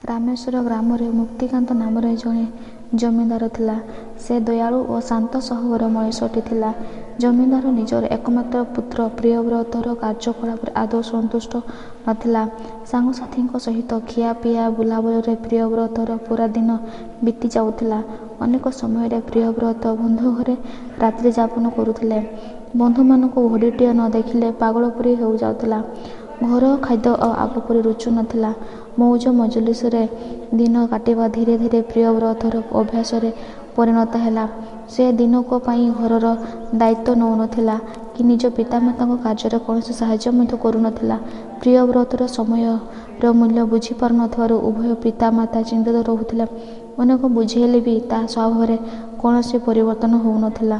ରାମେଶ୍ୱର ଗ୍ରାମରେ ମୁକ୍ତିକାନ୍ତ ନାମରେ ଜଣେ ଜମିଦାର ଥିଲା। ସେ ଦୟାଳୁ ଓ ଶାନ୍ତ ସ୍ୱଭାବର ମଣିଷଟି ଥିଲା। ଜମିଦାର ନିଜର ଏକମାତ୍ର ପୁତ୍ର ପ୍ରିୟବ୍ରତର କାର୍ଯ୍ୟକଳାପରେ ଆଦୌ ସନ୍ତୁଷ୍ଟ ନଥିଲା। ସାଙ୍ଗସାଥୀଙ୍କ ସହିତ ଖିଆପିଆ, ବୁଲାବୁଲିରେ ପ୍ରିୟବ୍ରତର ପୂରା ଦିନ ବିତି ଯାଉଥିଲା। ଅନେକ ସମୟରେ ପ୍ରିୟବ୍ରତ ବନ୍ଧୁଘରେ ରାତ୍ରିଯାପନ କରୁଥିଲେ। ବନ୍ଧୁମାନଙ୍କୁ ଘଡ଼ିଟିଏ ନ ଦେଖିଲେ ପାଗଳ ପରି ହୋଇଯାଉଥିଲା। ଘର ଖାଦ୍ୟ ଆଉ ଆଗପରି ରୁଚୁ ନଥିଲା। ମଉଜ ମଜଲିସରେ ଦିନ କାଟିବା ଧୀରେ ଧୀରେ ପ୍ରିୟବ୍ରତର ଅଭ୍ୟାସରେ ପରିଣତ ହେଲା। ସେ ଦିନକ ପାଇଁ ଘରର ଦାୟିତ୍ୱ ନେଉନଥିଲା କି ନିଜ ପିତାମାତାଙ୍କ କାର୍ଯ୍ୟରେ କୌଣସି ସାହାଯ୍ୟ ମଧ୍ୟ କରୁନଥିଲା। ପ୍ରିୟବ୍ରତର ସମୟର ମୂଲ୍ୟ ବୁଝି ପାରୁନଥିବାରୁ ଉଭୟ ପିତା ମାତା ଚିନ୍ତିତ ରହୁଥିଲେ। ଅନେକ ବୁଝେଇଲେ ବି ତା ସ୍ୱଭାବରେ କୌଣସି ପରିବର୍ତ୍ତନ ହେଉନଥିଲା।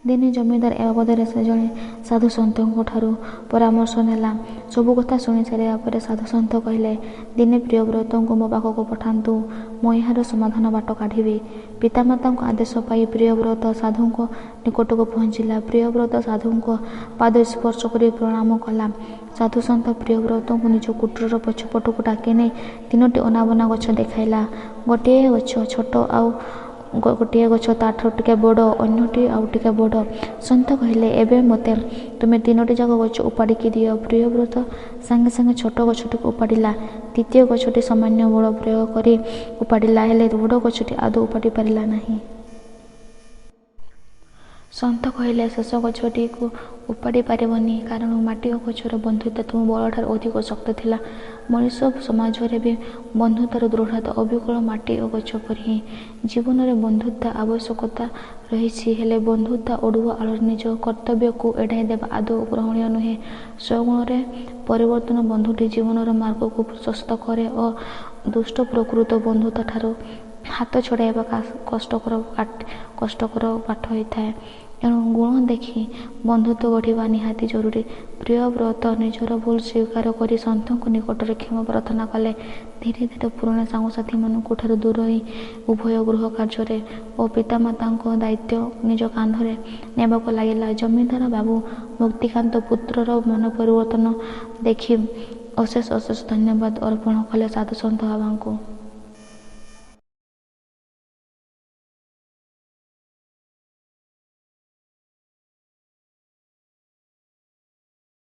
ଦିନେ ଜମିଦାର ଏ ବାବଦରେ ଜଣେ ସାଧୁସନ୍ଥଙ୍କଠାରୁ ପରାମର୍ଶ ନେଲା। ସବୁକଥା ଶୁଣି ସାରିବା ପରେ ସାଧୁସନ୍ଥ କହିଲେ, ଦିନେ ପ୍ରିୟବ୍ରତଙ୍କୁ ମୋ ପାଖକୁ ପଠାନ୍ତୁ, ମୁଁ ଏହାର ସମାଧାନ ବାଟ କାଢ଼ିବି। ପିତାମାତାଙ୍କ ଆଦେଶ ପାଇ ପ୍ରିୟବ୍ରତ ସାଧୁଙ୍କ ନିକଟକୁ ପହଞ୍ଚିଲା। ପ୍ରିୟବ୍ରତ ସାଧୁଙ୍କ ପାଦ ସ୍ପର୍ଶ କରି ପ୍ରଣାମ କଲା। ସାଧୁସନ୍ଥ ପ୍ରିୟବ୍ରତଙ୍କୁ ନିଜ କୁଟୀରର ପଛପଟକୁ ଡାକିନେଇ ତିନୋଟି ଅନାବନା ଗଛ ଦେଖାଇଲା। ଗୋଟିଏ ଗଛ ଛୋଟ, ଆଉ ଗୋଟିଏ ଗଛ ତା'ଠାରୁ ଟିକେ ବଡ଼, ଅନ୍ୟଟି ଆଉ ଟିକେ ବଡ଼। ସନ୍ଥ କହିଲେ, ଏବେ ମୋତେ ତୁମେ ତିନୋଟି ଯାକ ଗଛ ଉପାଡ଼ିକି ଦିଅ। ପ୍ରିୟବ୍ରତ ସାଙ୍ଗେ ସାଙ୍ଗେ ଛୋଟ ଗଛଟିକୁ ଉପାଡ଼ିଲା। ଦ୍ୱିତୀୟ ଗଛଟି ସାମାନ୍ୟ ବଳ ପ୍ରୟୋଗ କରି ଉପାଡ଼ିଲା, ହେଲେ ବଡ଼ ଗଛଟି ଆଦୌ ଉପାଡ଼ି ପାରିଲା ନାହିଁ। ସନ୍ଥ କହିଲେ, ଶେଷ ଗଛଟିକୁ ଉପାଡ଼ି ପାରିବନି, କାରଣ ମାଟି ଓ ଗଛର ବନ୍ଧୁତା ତୁମ ବଳଠାରୁ ଅଧିକ ଶକ୍ତ ଥିଲା। ମଣିଷ ସମାଜରେ ବି ବନ୍ଧୁତାର ଦୃଢ଼ତା ଅବିକଳ ମାଟି ଓ ଗଛ ପରି ହିଁ। ଜୀବନରେ ବନ୍ଧୁତା ଆବଶ୍ୟକତା ରହିଛି, ହେଲେ ବନ୍ଧୁତା ଅଡ଼ୁଆ ଆଳରେ ନିଜ କର୍ତ୍ତବ୍ୟକୁ ଏଡ଼ାଇ ଦେବା ଆଦୌ ଗ୍ରହଣୀୟ ନୁହେଁ। ସ୍ୱଗୁଣରେ ପରିବର୍ତ୍ତନ ବନ୍ଧୁଟି ଜୀବନର ମାର୍ଗକୁ ପ୍ରଶସ୍ତ କରେ ଓ ଦୁଷ୍ଟ ପ୍ରକୃତ ବନ୍ଧୁତାଠାରୁ ହାତ ଛଡ଼ାଇବା କଷ୍ଟକର ପାଠ ହୋଇଥାଏ। ଏଣୁ ଗୁଣ ଦେଖି ବନ୍ଧୁତ୍ୱ ଗଢ଼ିବା ନିହାତି ଜରୁରୀ। ପ୍ରିୟବ୍ରତ ନିଜର ଭୁଲ ସ୍ୱୀକାର କରି ସନ୍ଥଙ୍କ ନିକଟରେ କ୍ଷମା ପ୍ରାର୍ଥନା କଲେ। ଧୀରେ ଧୀରେ ପୁରୁଣା ସାଙ୍ଗସାଥୀମାନଙ୍କଠାରୁ ଦୂରେଇ ଉଭୟ ଗୃହ କାର୍ଯ୍ୟରେ ଓ ପିତାମାତାଙ୍କ ଦାୟିତ୍ୱ ନିଜ କାନ୍ଧରେ ନେବାକୁ ଲାଗିଲା। ଜମିଦାର ବାବୁ ମୁକ୍ତିକାନ୍ତ ପୁତ୍ରର ମନ ପରିବର୍ତ୍ତନ ଦେଖି ଅଶେଷ ଅଶେଷ ଧନ୍ୟବାଦ ଅର୍ପଣ କଲେ ସାଧୁସନ୍ଥ ବାବାଙ୍କୁ।